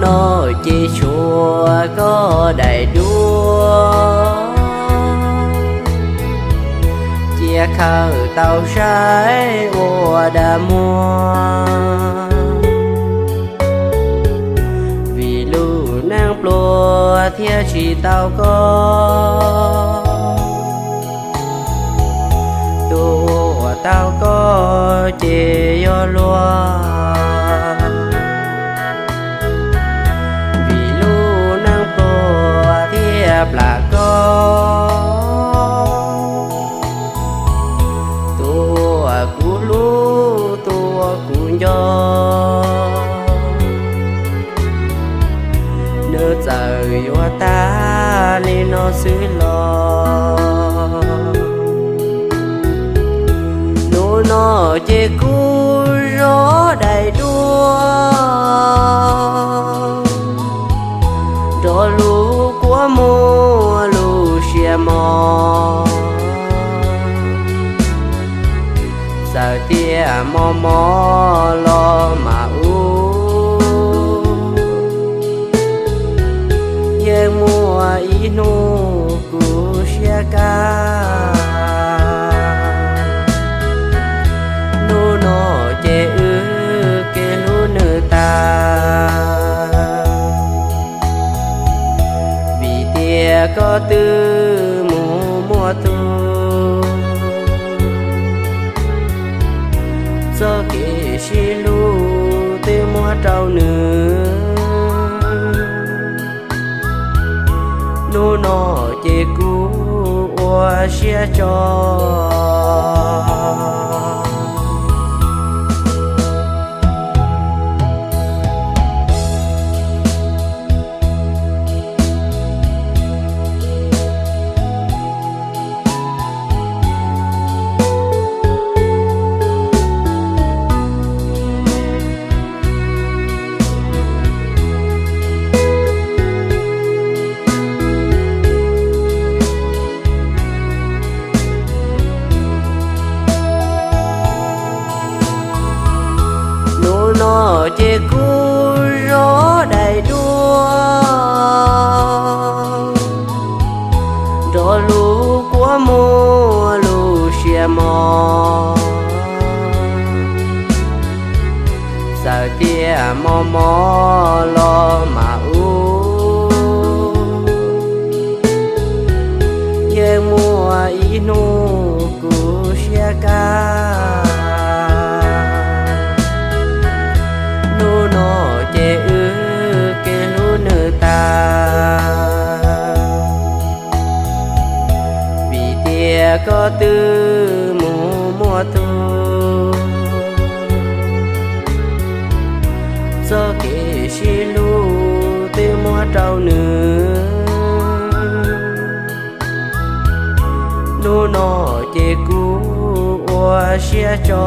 No ces tshuav koj daim duab, cia khawm tau saib ua dag muag. Vim lub neej pluag thiaj tsis tau koj, tus uas tau koj ces yog luag. Vim lub neej pluag thiaj plam koj, tus uas kuv hlub tus uas kuv nco, nws txawm yuav tag li no xwb los. Hnub no ces kuv zov daim duab nrog lub kua muag lub siab mos. Txawm tias mos mos los mas ub, yeej muaj ib hnub kuv siab kaj. Hnub no ces wb kev hlub nws tag, vim tias koj twb mus muaj tus, txoj kev sib hlub twb muab rau nws. Hnub no ces kuv ua siab tso. Hnub no ces kuv zov daim duab nrog lub kua muag lub siab mos. Txawm tias mos mos los mas ub, yeej muaj ib hnub kuv siab kaj. Hnub no ces wb kev hlub nws tag, vim tias koj twb mus muaj tus, txoj kev sib hlub twb muab rau nws. Hnub no ces kuv ua siab tso.